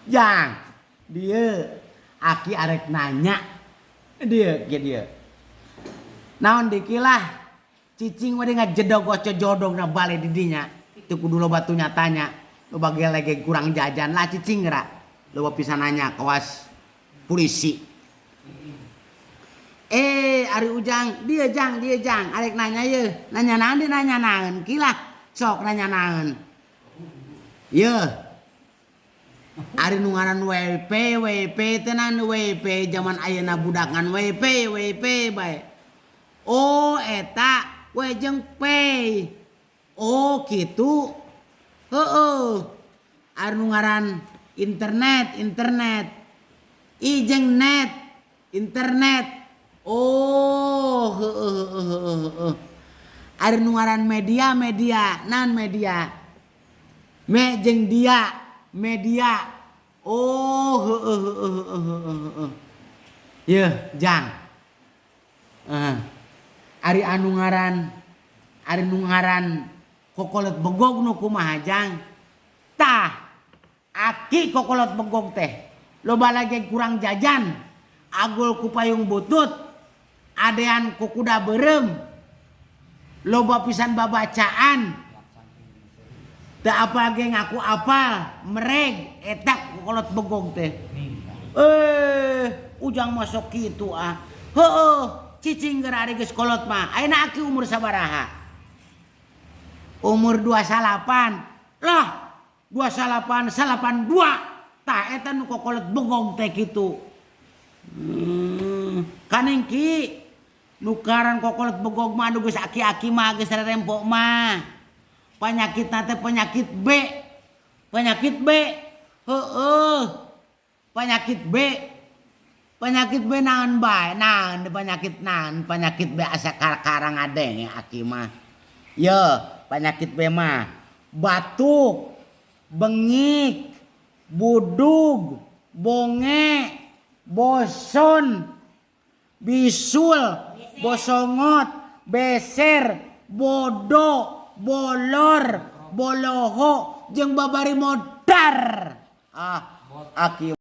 Jang, dia aki arek nanya. Dia ke dia. Naon dikilah cicing we ngajedog jodoh na bale di dinya. Teu kudu loba tunya tanya. Loba gelege kurang jajan lah cicing geura. Loba pisan nanya kawas polisi. Eh, ari Ujang, dia jang, arek nanya ye. Nanya naon dia nanya naon kilah. Sok nanya naon. Ye. Ari nu ngaran WP, WP teh naon WP zaman ayeuna budak ngan WP, WP bae. Oh, eta W jeung P. Oh, kitu. Heeh. Ari nu ngaran internet, internet. I jeung net, internet. Oh, heeh heeh heeh heeh. Ari nu ngaran media, media, naon media? Me jeung dia, media. Oh, heeh heeh heeh heeh heeh. Yeuh, jang. Heeh. Ari anu ngaran kokolot begog nu kumaha jang? Tah, aki kokolot begog teh. Loba lagi kurang jajan, agul ku payung butut, adean ku kuda beureum. Loba pisan babacaan. Teu apal ge ngaku apal, mereg eta kokolot begog teh. Eh, Ujang masuk kitu ah. Heueuh, cicing geura ari geus kolot mah. Ayeuna aki umur sabaraha? Umur 28. Lah, 28 82. Tah eta nu kokolot begog teh kitu. Kaning ki nu karan kokolot begog mah anu geus aki-aki mah geus rerempok mah. Penyakitna teh penyakit B. Penyakit B. Heeh. Penyakit B. Penyakit B naon bae? Naon penyakit naon? Penyakit B asa karang adenge aki mah. Ye, penyakit B mah batuk, bengik, budug, bonge, boson, bisul, bosongot, beser, bodo, bolor, boloho, jeung babari modar. Ah, aki.